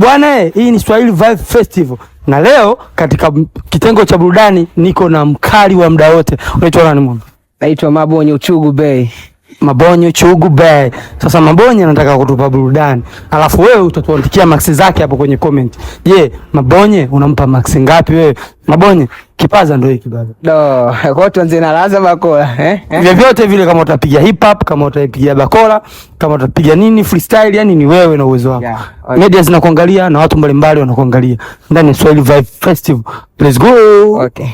Bwana, hii ni Swahili Vibe Festival na leo katika kitengo cha burudani niko na mkali wa muda wote. Unaitwa nani mwana? Naitwa Mabonye Uchugu Bey. Mabonye Uchugu Bey. Sasa Mabonye anataka kutupa burudani, alafu wewe utatuandikia max zake hapo kwenye comment. Je, Mabonye unampa max ngapi wewe? Mabonye, kipaza ndio hiki baba. Do, kwa tuanze na laza bakola, eh? Vyovyote vile, kama utapiga hip hop, kama utapiga bakola, kama utapiga nini freestyle, yani ni wewe na uwezo wako. Yeah, okay. Media zinakuangalia na watu mbalimbali wanakuangalia ndani ya Swahili Vibe Festival. Let's go. Okay.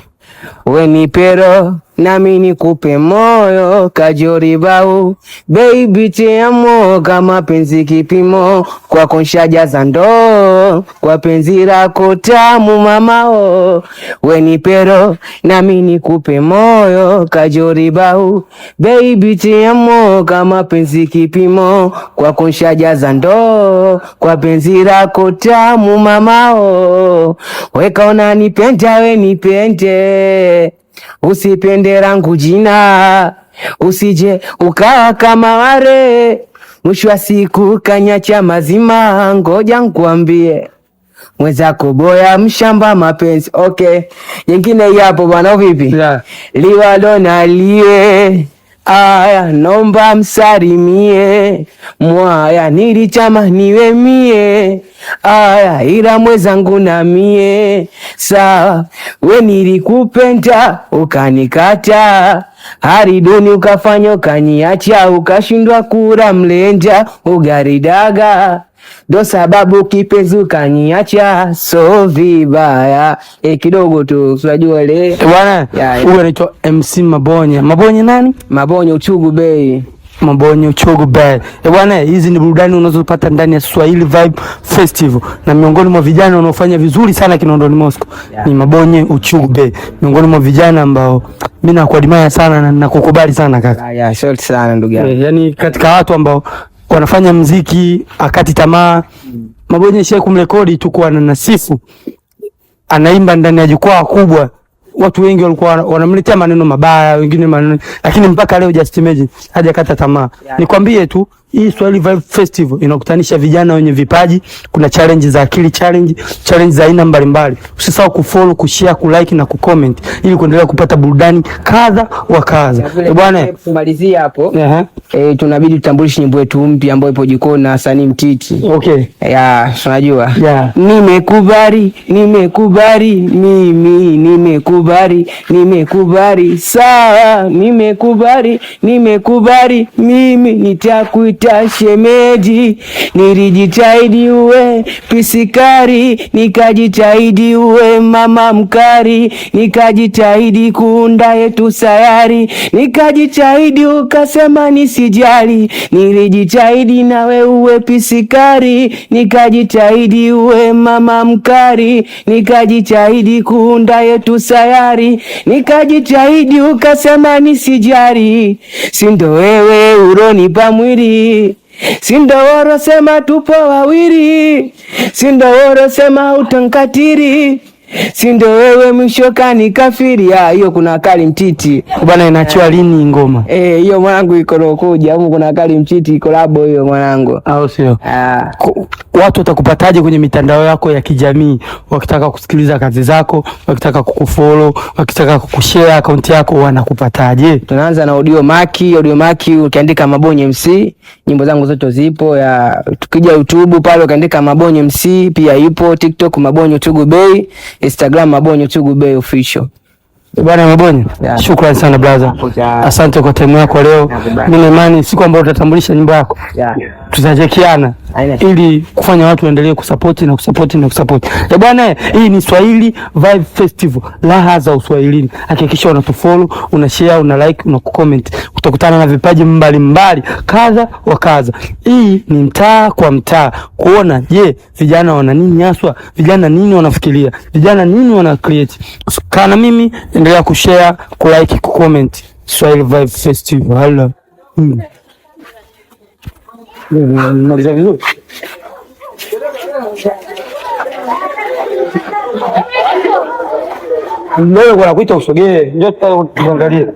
We ni pero nami nikupe moyo kajoribau baby te amo kama penzi kipimo kwako nshajaza ndoo kwa penzi lako tamu mamao. We ni pero nami nikupe moyo kajoribau baby te amo kama penzi kipimo kwako nshajaza ndoo kwa penzi lako tamu mamao. Weka unanipenda we nipende, usipende langu jina, usije ukawa kama wale, mwisho wa siku kanyacha mazima. Ngoja nkuambie mwenzako boya mshamba mapenzi. Okay, nyingine hii hapo bwana, vipi? Yeah. Liwalo na liwe aya, nomba msalimie mwaya, nilichama niwe mie aya, ila mwezangu na mie sawa. We nilikupenda ukanikata, hali duni ukafanya ukanyiacha, ukashindwa kula mlenja ugaridaga ndo sababu kipenzi ukaniacha, so vibaya. Kidogo tu unajua ile Bwana, Yeah. huyu anaitwa MC Mabonye. Mabonye nani? Mabonye Uchugu Bey. Mabonye Uchugu Bey. Bwana, hizi ni burudani unazopata ndani ya Swahili Vibe Festival, na miongoni mwa vijana wanaofanya vizuri sana Kinondoni Moscow Yeah. ni Mabonye Uchugu Bey, miongoni mwa vijana ambao mimi nakuadmire sana na nakukubali sana kaka. Ya, short sana ndugu yangu. Yani katika watu ambao wanafanya mziki akati tamaa. Mabonye shie kumrekodi tu kwa nasifu, anaimba ndani ya jukwaa kubwa, watu wengi walikuwa wanamletea maneno mabaya, wengine maneno, lakini mpaka leo just imagine hajakata tamaa. Yeah. Nikwambie tu hii Swahili Vibe Festival inakutanisha vijana wenye vipaji. Kuna challenge za akili, challenge za aina mbalimbali. Usisahau kufollow, kushare, kulike na kucomment ili kuendelea kupata burudani kadha wa kadha. Bwana, kumalizia hapo ehe, tunabidi tutambulishe nyimbo yetu mpya ambayo ipo jikoni na wasanii Mtiti. Okay. Ya, unajua. Yeah. Nimekubali, nimekubali, mimi nimekubali, nimekubali, sawa, nimekubali, nimekubali, mimi nitakuita shemeji. Nilijitahidi uwe pisikari, nikajitahidi uwe mama mkari, nikajitahidi kuunda yetu sayari, nikajitahidi ukasema nisijali, nilijitahidi nawe uwe pisikari, nikajitahidi uwe mama mkari, nikajitahidi kuunda yetu sayari, nikajitahidi ukasema nisijali, sindo wewe uronipa mwili, sindo worosema tupo wawili, sindo worosema utankatiri, sindo wewe mwisho kanikafiri. Hiyo kuna kali Mtiti. Bwana, inaachiwa lini ngoma? Hiyo mwanangu iko lokuja huko, kuna kali Mtiti kolabo hiyo mwanangu. Au sio? Watu watakupataje kwenye mitandao yako ya kijamii wakitaka kusikiliza kazi zako, wakitaka kukufollow, wakitaka kukushare akaunti yako wanakupataje? Tunaanza na Audio Maki. Audio Maki ukiandika Mabonye MC, nyimbo zangu zote zipo. Ya tukija YouTube pale ukiandika Mabonye MC pia ipo, TikTok Mabonye Uchugu Bey, Instagram Mabonye Uchugu Bey official. Bwana Mabonye, Yeah. shukrani sana brother. Yeah. Asante kwa time yako leo. Yeah. Mimi na imani siku ambayo utatambulisha nyimbo yako Yeah. tutachekiana Haina ili kufanya watu waendelee kusupport na kusupport na kusupport. Bwana, hii ni Swahili Vibe Festival, raha za Uswahilini. Hakikisha unatufollow, una share, una like, una comment. Utakutana na vipaji mbalimbali kadha wa kadha. Hii ni mtaa kwa mtaa kuona, je, vijana wana nini haswa, vijana nini wanafikiria, vijana nini wana create. Kaa na mimi, endelea kushare, kulike, kucomment. Swahili Vibe Festival. Hello. Maliza vizuri. Wewe wanakuita usogee, njoo tuangalie.